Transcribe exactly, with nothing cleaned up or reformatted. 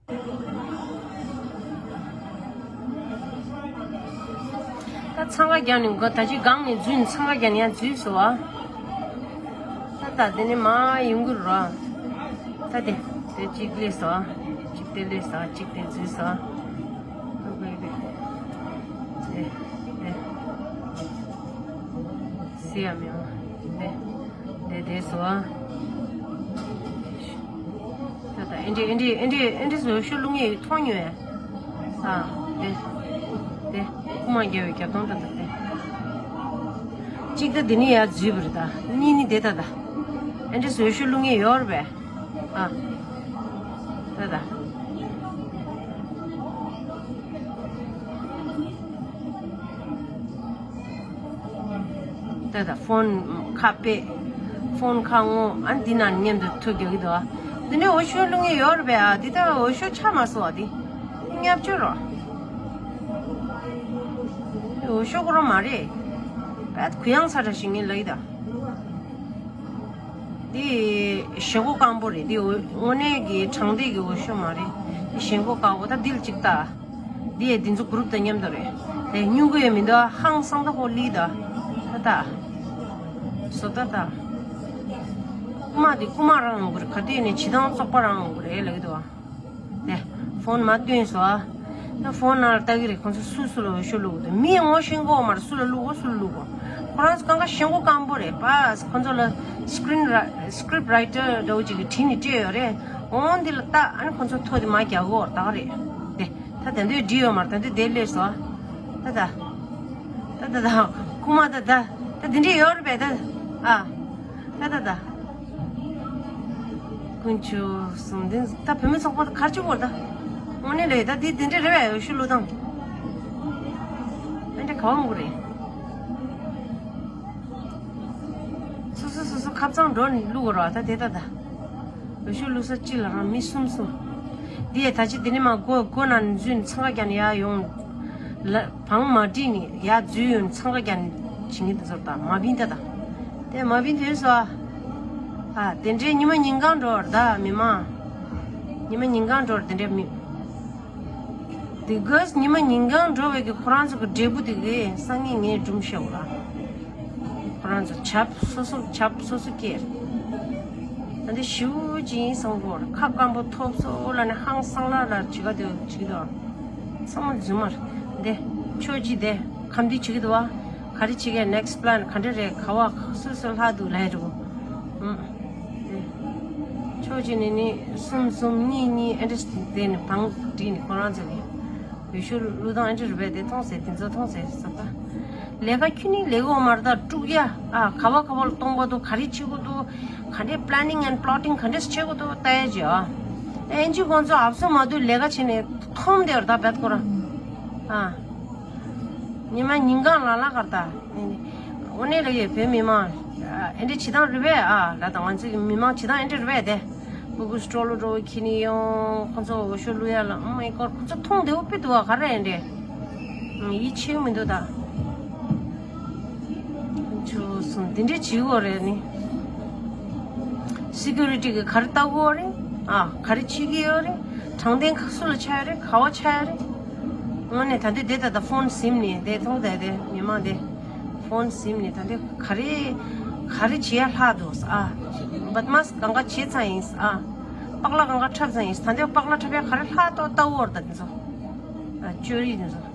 ད་འཚང་ཁ་རྒྱག་ནས་ད་ཅི་སྒང་ནས་འཛུལ་ནས་འཚང་ཁ་རྒྱག་ནས་ཡང་འཛུལ་སོང་ཨ། ད་ད་དེ་ནས་མ་ཡོང་གི་རོ། ད་དེ་དེ་གཅིག་སླེབས་སོང་ཨ། གཅིག་དེ་སླེབས་སོང་ཨ། གཅིག་དེ་འཛུལ་སོང་ཨ། ཨ་ཁོས་དེ་དེ་དེ་སི་ཡ་མེ་མ་དེ་དེ་དེ་སོང་ཨ། ད་ད་ཨེ་འདྲི་ཨེ་འདྲི་ཨེ་འདྲི་ཨེ་འདྲི་བཟོ་ཤོ་བླུག་ངེས་མཐོང་ཉོས། ཨ་དེ་དེ་རྐུ་མ་རྒྱབ་པའི་རྒྱབ་སྟངས་ད་ད་དེ། གཅིག་ད་འདི་ནི་ཡར་འཛུལ་བ་རེད་ད། གཉིས་ནི་དེ་ད་ད། ཨེ་འདྲི་བཟོ་ཤོ་བླུག་ངེས་ཡོད་རེད་པས། ཨ་ད་ད། ད་ད་ཕོན་ཁ་པེ། ཕོན་ཁ་ངོ་ཨ་འདི་ན་མཉམ་དུ་ཐུག་རྒྱག་གི་འདུག་ཨ། འདི་ནས་འོ་ཤོ་བླུག་ངེས་ཡོད་རེད་པས། ཨ་འདི་ད་འོ་ཤོ་ཆ་མ་སོང་ཨ་འདི། ཉབ་ཆོས་རོ། འོ་ཤོ་ཁོ་རང་མ་རེད། པད་གུ་ཡངས་ས་འདྲ་ཞིག་ངས་ལབ་ཡི་ད། འདི་ཞེན་ཁོག་སྐམ་པོ་རེད། འདི་འོ་དངོས་གནས་ཀྱི་དྲང་བདེན་གྱི་འོ་ཤོ་མ་རེད། འདི་ཞེན་ཁོག་དཀར་པོ་ད་འདི་ལ་གཅིག་ལྟ། འདི་ཡས་འདི་ཚོ་གུ་རུབ་དང་མཉམ་དུ་རེད། དེ་སྨྱུ་གུ་ཡས་མི་འདུག་ཨ། ཧང་སང་ད་ཧོ་ལི་ད། ད་ད། བཟོ་ལྟ་ད། རྐུ་མ་འདི་རྐུ་མ་རང་ཡོང་གི་རེད། ག་དུས་ནས་བྱེད་སྟངས་བཙོག་པ་རང་ཡོང་གི་རེད་ལབ་ཀྱི་འདུག་ཨ། དེ་ཕོན་མ་བཏོན་སོ་ཨ། ད་ཕོན་ནང་ལ་ལྟ་གི་རེད། ཁོང་ཚོ་སུ་སུ་ལ་འོ་ཤོ་བླུག་འདུག་མི་ངོ་ཤེས་གོ་མ་རེད། སུ་ལ་བླུག་གོ་སུ་ལ་བླུག་གོ་ཁོ་རང་ཚོ་གང་ག་ཞེན་ཁོག་སྐམ་པོ་རེད་པ། ཁོང་ཚོ་ལ་སི་ཀི་རིན་ར་སི་ཀི་རིབ་རའི་ཊར་འདྲ་བོ་ཅིག་གིས་བྲིས་ནས་སྤྲད་ཡོད་རེད། འོ་འདི་ལ་ལྟ། ཨ་ནི་ཁོང་ཚོ་ཐོ་དེ་མ་རྒྱག་གོ་ད་ག་རེད། དེ་ད་དེ་འདྲས་བྲིས་ཡོད་མ་རེད། ད་འདི་དེ་སླེབས་སོ་ཨ། ད་ད་ད་ད་ད་རྐུ་མ་ད་ད་ད་འདི་འདྲས་ཡོད་རེད་པས་ད། ཨ་ད་ད་ད། དཀོན་མཆོག་གསུམ། འདི་ད་བུད་མེད་ཚོགས་པ་ད་ག་རེ་བྱེད་དགོས་རེད་ད། དངོས་གནས་ལས་ད་འདི་དེ་འདྲས་རེད་པས། འོ་ཤོ་བླུག་སྟངས་ཨེ་འདྲས་ག་བ་འོང་གི་རེད། སོ་སོ་སོ་སོ་ཁ་གཙང་འགྲོ་ནས་བླུག་དགོས་རེད་པ། ད་དེ་ད་ད། འོ་ཤོ་བླུག་ས་གཅིག་ལ་རང་མི་གསུམ་གསུམ། འདི་ཡས་ད་ཅི་དེ་ནས་མ་སྒོ་སྒོ་ནང་ནས་འཛུལ་ནས་འཚང་ཁ་རྒྱག་ནས་ཡར་ཡོང་། ལ་བང་མ་བསྒྲིགས་ནས་ཡར་འཛུལ་ཡོང་ནས་འཚང་ཁ་རྒྱག་ནས་བྱེད་ཀྱི་འདུག་ཟེར་ད་མ་བིན་ད་ད། དེ་མ་བིན་དུས་སོ། ཨ་དེ་འདྲའི་ཉི་མ་ཉིན་གང་འགྲོ་བར་ད་མི་མང་། ཉི་མ་ཉིན་གང་འགྲོ་བར་དེ་འདྲའི་མི། དེ་གས་ཉི་མ་ཉིན་གང་འགྲོ་བའི་གི་ཁོ་རང་ཚོ་གི་འབྲས་བུ་དེ་གི་སང་ཉིན་ངས་སྒྲུང་བཤད་འོ་ལ། ཁོ་རང་ཚོ་ཆབ་སོ་སོ་ཆབ་སོ་སོ་སྐྱེས། ད་འདི་ཞིའུ་ཅིག་ཡིན་བསམ་གོ་ར། ཁ་སྐམ་པོ་ཐོབ་སོ་ལ་ནི་ཧང་སང་ལ་ལ་བྱེད་ག་དེ་བྱེད་དོ། ཚང་མ་རྫུན་མ་རེད། འདི་ཆོས་ཅི་དེ་ཁམས་འདི་བྱེད་ཀྱི་འདུག་བ། ག་རེ་བྱེད་གས་next plan ག་འདྲ་རེད། ག་བ་སོ་སོ་ལྷག་འདུག་ལས་རུ། ཨུམ། འདི་ཆོས་ཅི་ནི་ནི་གསུམ་གསུམ་གཉིས་གཉིས་ཨེ་འདྲ་དེ་ནི་བང་བསྒྲིགས་ནི་ཁོ་རང་ཚོ་གི། འོས་ཤོག་བླུག་སྟངས་ཨེ་འདྲ་རེད་པས། དེ་མཐོང་ཟེར། དེ་ཚོ་མཐོང་ཟེར་བསམ་པ། ལས་ཀ་ཁྱོད་ནི་ལས་ཀ་འོ་མར་ད་དཀྲུག་ཡ། ཨ་ག་བ་ག་བ་ལ་གཏོང་པ་འདུག་ག་རེ་བྱེད་དགོས་འདུག་ག་འདྲའི་planning and plotting ག་འདྲས་བྱེད་དགོས་འདུག་ལྟ་ཡ་ཅིག་ཨ། ཨེན་ཅི་ཁོང་ཚོ་ཨབ་སུ་མ་འདུག་ལས་ཀ་བྱེད་ནས་འཐོམ་བསྡད་ཡོད་རེད་ད་བད་ཁོ་ར། ཨ། ཉི་མ་ཉིན་གང་ལ་ལ་གར་ད། འོ་ནས་ལ་ཡོད་བོད་མི་མང་། ཨེ་འདྲ་བྱེད་སྟངས་རེད་པས། ཨ་ལ་ད་ང་ཚོའི་མི་མང་བྱེད་སྟངས་ཨེ་འདྲ་རེད་པས་དེ། སྤུ་གུ་སྤྲོ་ལོ་འགྲོ་ཁྱེར་ནས་ཡོང་། ཁོ་ཚོ་འོས་ཤོག་བླུག་ཡ་ལ། ཨོ་མའི་གོཌ། ཁོ་ཚོ་མཐོང་བདེ་བོ་དཔེ་འདུག་བ། ག་རེ་ཡིན་རེད། ཡིད་ཆེས་མི་འདུག་ད། ཁྱོད་སོང་འདི་འདྲས་བྱེད་དགོས་རེད་ནི། སི་ཀུ་རི་ཊི་གི་ག་རེ་ལྟ་དགོས་རེད། ཨ་ག་རེ་བྱེད་ཀྱི་ཡོད་རེད། དྲང་བདེན་ཁ་སུ་ལ་ཆགས་ཡོད་རེད། ག་བ་ཆགས་ཡོད་རེད། དངོས་གནས་ད་འདི་དེ་ད་ད་ཕོན་ཟིན་ནས་དེ་མཐོང་དེ་དེ་མི་མང་དེ། ཕོན་ཟིན་ནས་ད་འདི་ག་རེ་ག་རེ་བྱེད་ཡ་ལྷག་འདུག་ཨ། བད་མཱས་གང་ག་བྱེད་ཚར་ཡིན་ཨ། པགས་ལ་གང་ག་འཁྲབ་ཚར་ཡིན། ད་འདི་པགས་ལ་འཁྲབ་ཡ་ག་རེ་ལྷག་ཏོ་ལྟ་བོར་ད་འདི་ཚོ། ཨ་ཅོ་རི་འདི་ཚོ་